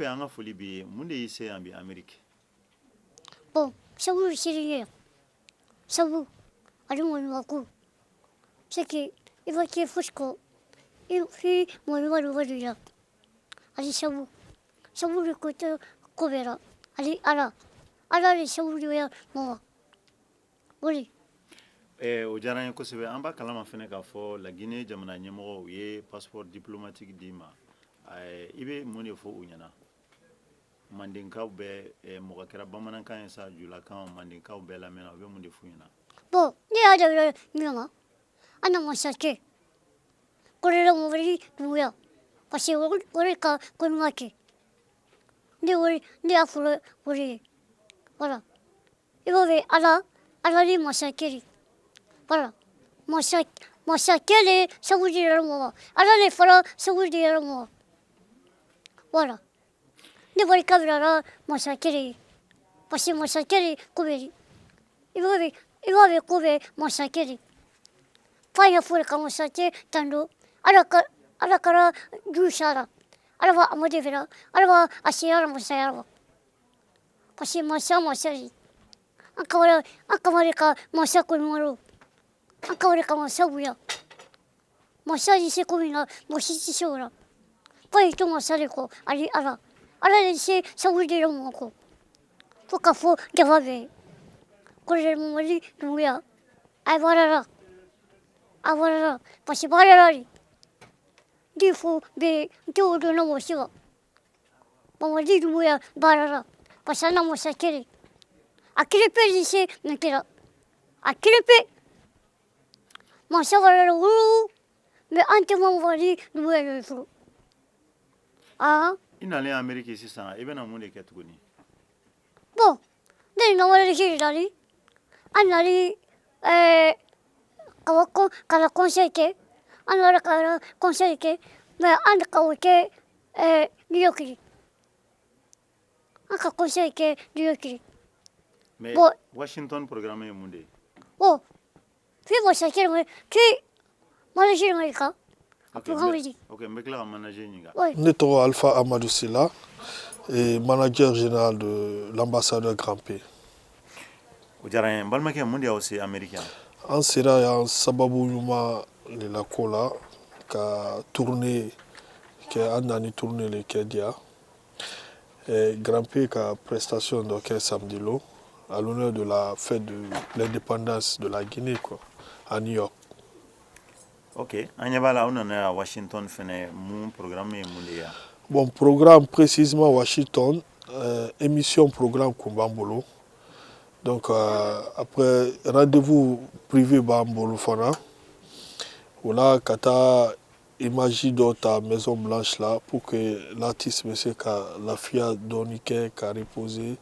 Grand P, an ka foli b'i ye. Mun de y'i se yan bi Amérique? Bon, sabu seri ye sabu ani mɔɲumako, c'est que i ma kɛ fosi kɔ i fi mɔɲuma de bɛ la ani sabu sabu de ko tɛ ko bɛɛ la ani Ala Ala de sabu de ya mɔgɔ o de. O diyara n ye kosɛbɛ. An b'a kalama fana k'a fɔ Laginɛ jamana ɲɛmɔgɔ u ye passeport diplomatique d'i ma. I bɛ mun de fɔ u ɲɛna? Mandenkaw bɛ, mɔgɔ kɛra bamanankan ye sa, julakan, mandenkaw bɛɛ lamɛnna, u bɛ mun de f'u ɲɛna? Bon, ne y'a daminɛ min ma, an na masakɛ kɔrɔla mɔbili duguya parce que o de ka ko ɲuman kɛ ne o ne y'a fɔlɔ o de ye. Voilà, i b'a fɛ Ala Ala ni masakɛ de. Voilà, masakɛ de sabu di yɛrɛ mɔgɔ, Ala de fana sabu di yɛrɛ mɔgɔ. Voilà, ne barika bila masakɛ de ye parce que masakɛ de ko bɛ di i b'a fɛ ko bɛ masakɛ de fa ɲɛfɔ ka masakɛ tando. Ala ka Ala kɛra ju sara, Ala b'a amadu fɛ, Ala b'a a sera masaya ma parce que masa masa de an kamara an kamara ka masa ko ɲuman, an kamara ka masa bonya. Masa ye se ko min na, mɔgɔ si tɛ se o la. Foyi to masa de kɔ ani Ala Ala de se sabu de mɔgɔ kɔ fo ka fɔ jama bɛɛ ye. Kɔrɔdɛ Mamadi Doumbouya a baarala, a baarala parce que baarala de n fo bɛ n tɛ o dɔn mɔgɔ si ma. Mamadi Doumbouya baarala parce que an na masakɛ de a kelen pe de se nin kɛra a kelen pe masa baarala wuu, mais an tɛ Mamadi Doumbouya de furu ah. I nalen Amérique sisan, i bɛna mun de kɛ tuguni? Bon, ne ni manager de nali, an nali ka ka na concert kɛ, an nana ka na concert kɛ, mais an ka o kɛ New York de, an ka concert kɛ New York de. Mais bon, Washington programme ye mun de ye? Bon, fi masakɛ ma fi manager ma kan a Ok, programme di. Ok, n bɛ tila ka manager ɲininka. Oui. Ne tɔgɔ Alpha Amadou Silla et manager général de l'ambassadeur Grand P. O diyara n ye. N balimakɛ, mun de y'aw se Amérique yan? An sera yan sababu ɲuman de la ko la ka tournée kɛ, an nani tournée le kɛ diya. Grand P ka prestation dɔ kɛ samedi lo à l'honneur de la fête de l'indépendance de la Guinée quoi, à New York. Ok, an ɲɛ b'a la aw nana yan Washington fɛnɛ. Mun programme ye mun de ye yan? Bon, programme précisément Washington, émission programme kun b'an bolo. Donc après rendez-vous privé b'an bolo fana. O la ka taa image dɔ ta Maison Blanche la pour que l'artiste bɛ se ka lafiya dɔɔni kɛ ka reposer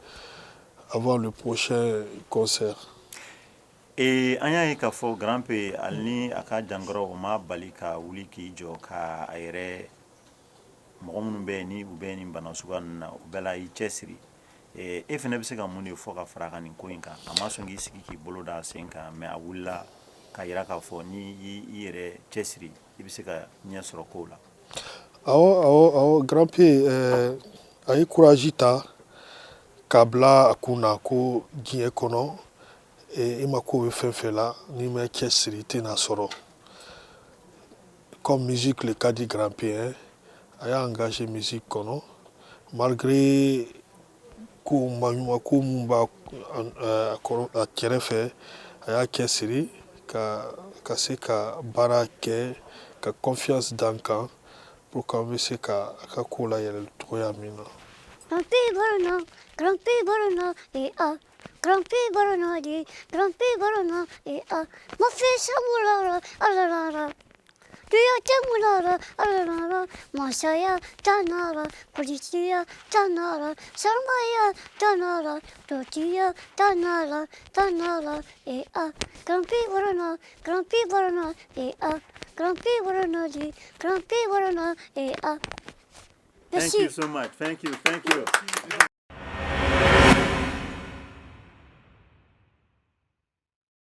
avant le prochain concert. An y'a ye k'a fɔ Grand P, hali ni a ka jankɔrɔ, o ma bali ka wuli k'i jɔ ka a yɛrɛ mɔgɔ minnu bɛ yen ni u bɛ nin bana suguya ninnu na, o bɛɛ la i cɛ siri. E fana bɛ se ka mun de fɔ ka fara a kan nin ko in kan? A ma sɔn k'i sigi k'i bolo da a sen kan, mais a wulila ka yira k'a fɔ ni i yɛrɛ cɛ siri, i bɛ se ka ɲɛ sɔrɔ kow la. Awɔ, Grand P a ye courage ta k'a bila a kun na ko diɲɛ kɔnɔ i mako bɛ fɛn fɛn la, n'i ma cɛ siri, i tɛna sɔrɔ. Comme musique le ka di Grand P hein, a y'a engagé musique kɔnɔ malgré ko maɲuman ko mun b'a a kɔrɔ a kɛrɛfɛ, a y'a cɛ siri ka se ka baara kɛ ka confiance d'an kan pour qu'an bɛ se ka a ka ko layɛlɛ cogoya min na. Grand P barana, Grand P barana, e a Grand P barana di, Grand P barana, e a ma fe samulara, ala Duya temulara, ala masaya tanara, polisiya tanara, sarmaya tanara, totiya tanara, tanara, e a Grand P barana, Grand P barana, e a Grand P barana di, Grand P barana, e a. Thank Merci. you so much. Thank you. Thank you.